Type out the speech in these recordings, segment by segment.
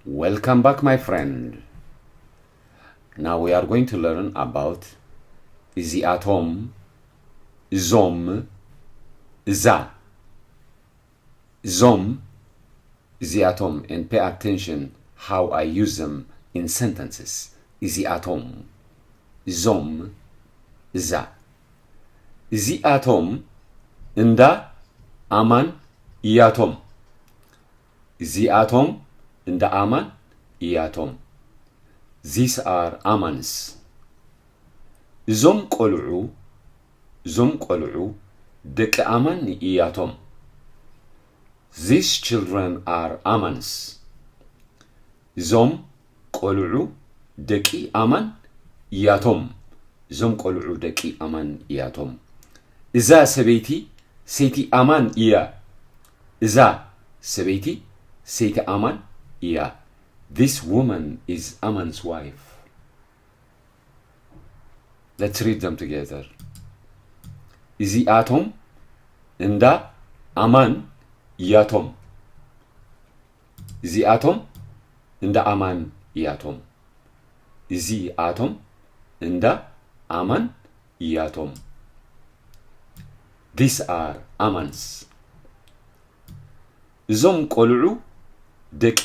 Welcome back, my friend. Now we are going to learn about እዚኣቶም፣ እዞም፣ እዛ። እዞም፣ እዚኣቶም፣ and pay attention how I use them in sentences. እዚኣቶም፣ እዞም፣ እዛ። እዚኣቶም እንዳ ኣማን እያቶም። እዚኣቶም እንዳ ኣማን እያቶም። These are Amans. እዞም ቆልዑ፣ እዞም ቆልዑ ደቂ ኣማን እያቶም። These children are Amans. እዞም ቆልዑ ደቂ ኣማን እያቶም። እዞም ቆልዑ ደቂ ኣማን እያቶም። እዛ ሰበይቲ ሰይቲ ኣማን እያ። እዛ ሰበይቲ ሰይቲ ኣማን እያ። This woman is Aman's wife. Let's read them together. እዚኣቶም እንዳ ኣማን እያቶም። እዚኣቶም እንዳ ኣማን እያቶም። እዚኣቶም እንዳ ኣማን እያቶም። These are Amans. እዞም ቆልዑ ደቂ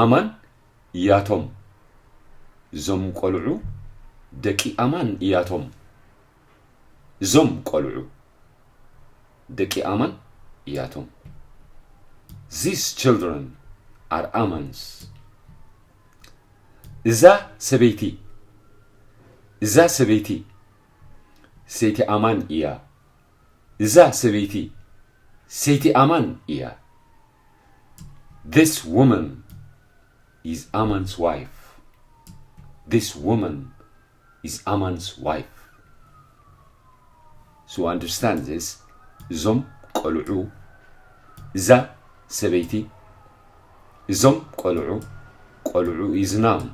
ኣማን እያቶም። እዞም ቆልዑ ደቂ ኣማን እያቶም። እዞም ቆልዑ ደቂ ኣማን እያቶም። These children are Amans. እዛ ሰበይቲ፣ እዛ ሰበይቲ ሰይቲ ኣማን እያ። እዛ ሰበይቲ ሰይቲ ኣማን እያ። This woman is Aman's wife. This woman is Aman's wife. So understand this. እዞም ቆልዑ፣ እዛ ሰበይቲ፣ እዞም ቆልዑ፣ ቆልዑ is noun.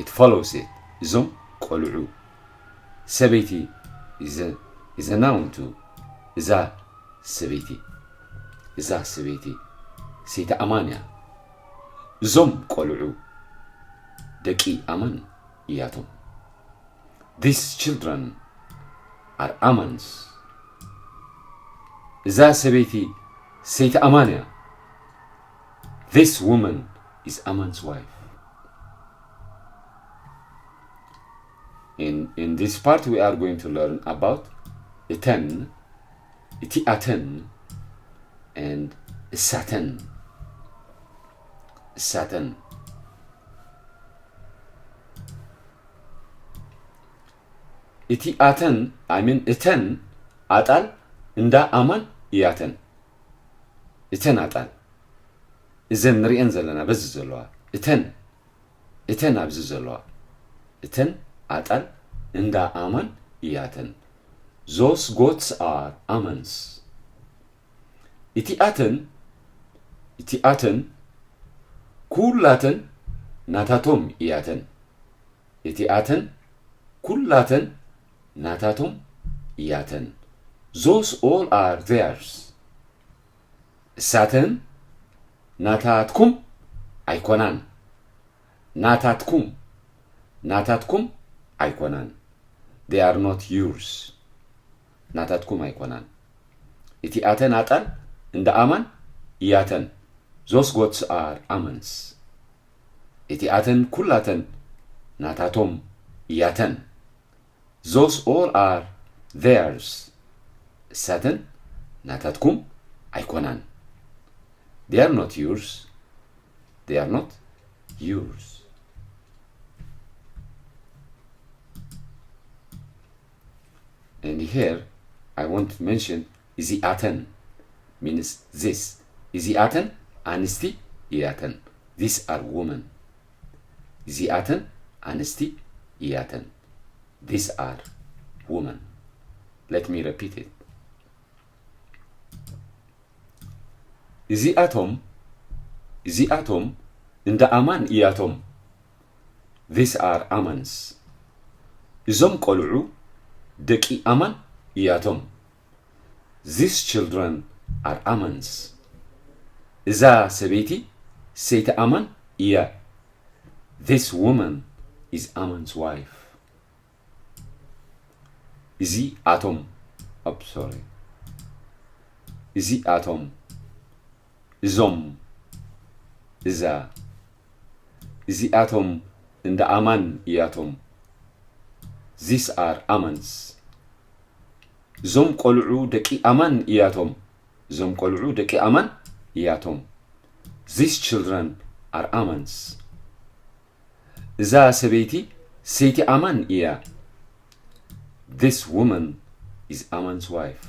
It follows it. እዞም ቆልዑ፣ ሰበይቲ is a, is a noun too. እዛ ሰበይቲ፣ እዛ ሰበይቲ ሰይቲ ኣማን እያ። እዞም ቆልዑ ደቂ ኣማን እያቶም። These children are Amans. እዛ ሰበይቲ ሰይቲ ኣማን እያ። This woman is Aman's wife. In, in this part, we are going to learn about እተን፣ እቲኣተን, and እሳተን። እሳተን። እቲኣተን፣ I mean፣ እተን ኣጣል እንዳ ኣማን እያተን። እተን ኣጣል፣ እዘን ንሪኤን ዘለና በዚ ዘለዋ፣ እተን፣ እተን ኣብዚ ዘለዋ፣ እተን ኣጣል እንዳ ኣማን እያተን። Those goats are Amans. እቲኣተን፣ እቲኣተን ኩላተን ናታቶም እያተን። እቲኣተን ኩላተን ናታቶም እያተን። Those all are theirs. እሳተን ናታትኩም ኣይኮናን። ናታትኩም፣ ናታትኩም ኣይኮናን። They are not yours. ናታትኩም ኣይኮናን። እቲኣተን ኣጣል እንዳ ኣማን እያተን። Those goats are Amans. እቲኣተን ኩላተን ናታቶም እያተን። Those all are theirs. እሳተን ናታትኩም ኣይኮናን። They are not yours. They are not yours. And here, I want to mention እዚኣተን means this. እዚኣተን ኣንስቲ እያተን። These are women. እዚኣተን ኣንስቲ እያተን። These are women. Let me repeat it. እዚኣቶም፣ እዚኣቶም እንዳ ኣማን እያቶም። These are Amans. እዞም ቆልዑ ደቂ ኣማን እያቶም። These children are Amans. እዛ ሰበይቲ ሰይቲ ኣማን እያ። This woman is Aman's wife. እዚኣቶም፣ ኦፕ፣ ሶሪ። እዚኣቶም፣ እዞም፣ እዛ፣ እዚኣቶም እንዳ ኣማን እያቶም። These are Amans. እዞም ቆልዑ ደቂ ኣማን እያቶም። እዞም ቆልዑ ደቂ ኣማን እያቶም። These children are Amans. እዛ ሰበይቲ ሰይቲ ኣማን እያ። This woman is Aman's wife.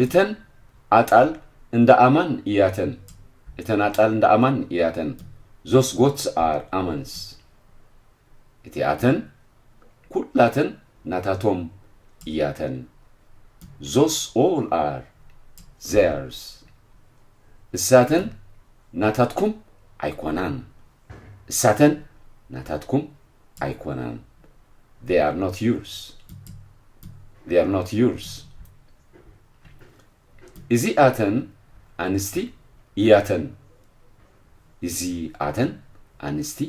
እተን ኣጣል እንዳ ኣማን እያተን። እተን ኣጣል እንዳ ኣማን እያተን። Those goats are Amans. እቲኣተን ኩላተን ናታቶም እያተን። Those all are theirs. እሳተን ናታትኩም ኣይኮናን። እሳተን ናታትኩም ኣይኮናን። They are not yours. They are not yours. እዚኣተን ኣንስቲ እያተን። እዚኣተን ኣንስቲ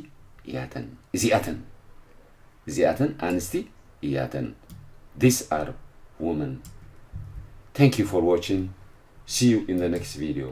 እያተን። እዚኣተን፣ እዚኣተን ኣንስቲ እያተን። These are women. Thank you for watching. See you in the next video.